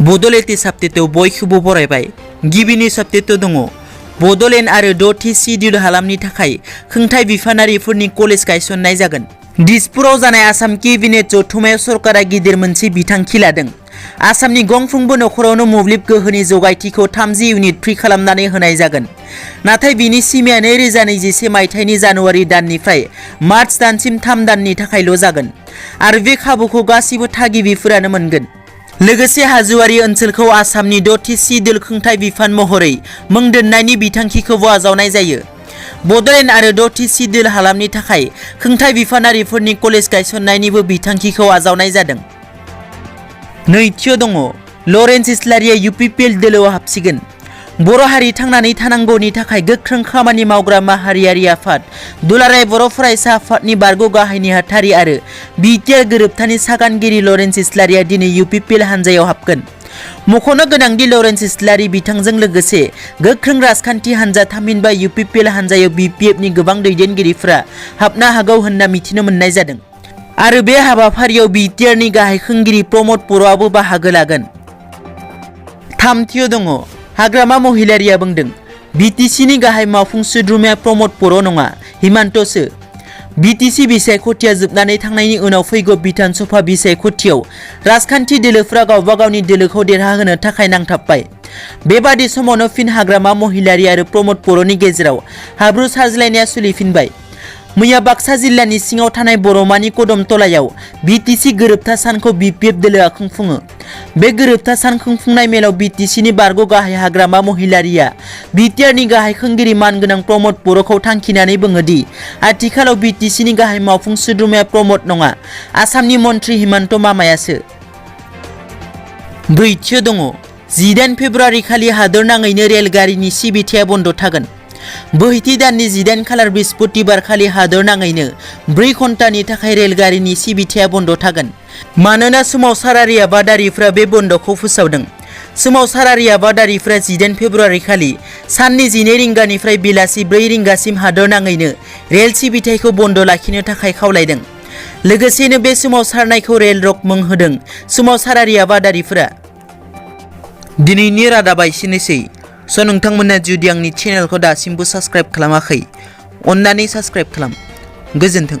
बड'लेण्ड साबजेक्टआव बयखौबो बरायबाय। गिबिनि साबजेक्टआव दङ बड'लेण्ड आरो 6थि सिडिउल हालामनि थाखाय खुंथाय बिफानारिफोरनि कलेज गायसननाय जागोन। दिसपुराव जानाय आसाम केबिनेट जथुम्मायाव सरकारा गिदिर मोनसे बिथांखि लादों। आसामनि गंफ्रोमबो नखरावनो मोब्लिब गोहोनि जगायथिखौ 30 इउनिट फ्रि खालामनानै होनाय जागोन। नाथाय बिनि सिमाया 2021 मायथाइनि जानुवारि दाननिफ्राय मार्च दानसिम 3 दाननि थाखायल' जागोन आरो बे खाबुखौ गासिबो थागिबिफोरानो मोनगोन। लोगोसे हाजोआरि ओनसोलखौ आसामनि 6थि सिडिउल खुंथाय बिफान महरै मुं दोन्नायनि बिथांखिखौबो आजावनाय जायो। बड'लेण्ड आरो 6थि सिडिउल हालामनि थाखाय खुंथाय बिफानारिफोरनि कलेज गायसननायनिबो बिथांखिखौ आजावनाय जादों। नैथियाव दङ लरेन्स इस्लारिया UPPL दोलोआव हाबसिगोन। बर' हारि थांनानै थानांगौनि थाखाय गोख्रों खामानि मावग्रा माहारियारि आफाद दुलाराय बर' फरायसा आफादनि बारग' गाहाय नेहाथारि आरो BTR गोरोबथानि सागानगिरि लरेन्स इस्लारिया दिनै UPPL हानजायाव हाबगोन। मख'नो गोनांदि लरेन्स इस्लारि बिथांजों लोगोसे गोख्रों राजखान्थि हानजा थामहिनबा UPPL हानजायाव BPFनि गोबां दैदेनगिरिफोरा हाबनो हागौ होनना मिथिनो मोननाय जादों आरो बे हाबाफारियाव BTRनि गाहाय खुंगिरि प्रमद बर'आबो बाहागो लागोन। थामथियाव दङ हाग्रामा महिलारिया बुंदों BTCनि गाहाय मावफुं सोद्रोमाया प्रमद बर' नङा हिमान्तसो। BTC बिसायख'थिया जोबनानै थांनायनि उनाव फैगौ बिधान सभा बिसायख'थियाव राजखान्थि दोलोफोरा गावबा गावनि दोलोखौ देरहाहोनो थाखाय नांथाबबाय। बेबादि समावनो फिन हाग्रामा महिलारि आरो प्रमद बर'नि गेजेराव हाब्रु सारज्लायनाया सोलिफिनबाय। मैया बाक्सा जिल्लानि सिङाव थानाय बर'मानि कदमतलायाव BTC गोरोबथा सानखौ BPF दोलोआ खुंफुङो। बे गोरोबथा सान खुंफुंनाय मेलाव BTCनि बारग' गाहाय हाग्रामा महिलारिया BTRनि गाहाय खुंगिरि मानगोनां प्रमद बर'खौ थांखिनानै बुङोदि आथिखालाव BTCनि गाहाय मावफुं सोद्रोमाया प्रमद नङा आसामनि मन्त्रि हिमन्त मामायासो। ब्रैथियाव दङ 18 फेब्रुवारि खालि हादरनाङैनो रेलगारिनि सिबिथाया बन्द थागोन। बोहैथि दाननि 18 खालार बृहस्पतिबार खालि हादरनाङैनो 4 घन्टानि थाखाय रेलगारिनि सिबिथाया बन्द थागोन। मानोना सोमावसारारि आबादारिफ्रा बे बन्दखौ फोसावदों। सोमावसारारि आबादारिफ्रा 18 फेब्रुवारि खालि साननि 12 रिंगानिफ्राय बेलासि 4 रिंगासिम हादरनाङैनो रेल सिबिथायखौ बन्द लाखिनो थाखाय खावलायदों। लोगोसेनो बे सोमावसारनायखौ रेल रक मुं होदों सोमावसारारि आबादारिफोरा। दिनैनि रादाबा एसेनोसै। नोंथांमोना जुदि आंनि चेनेलखौ दासिमबो साबस्क्राइब खालामाखै अन्नानै साबस्क्राइब खालाम। गोजोन्थों।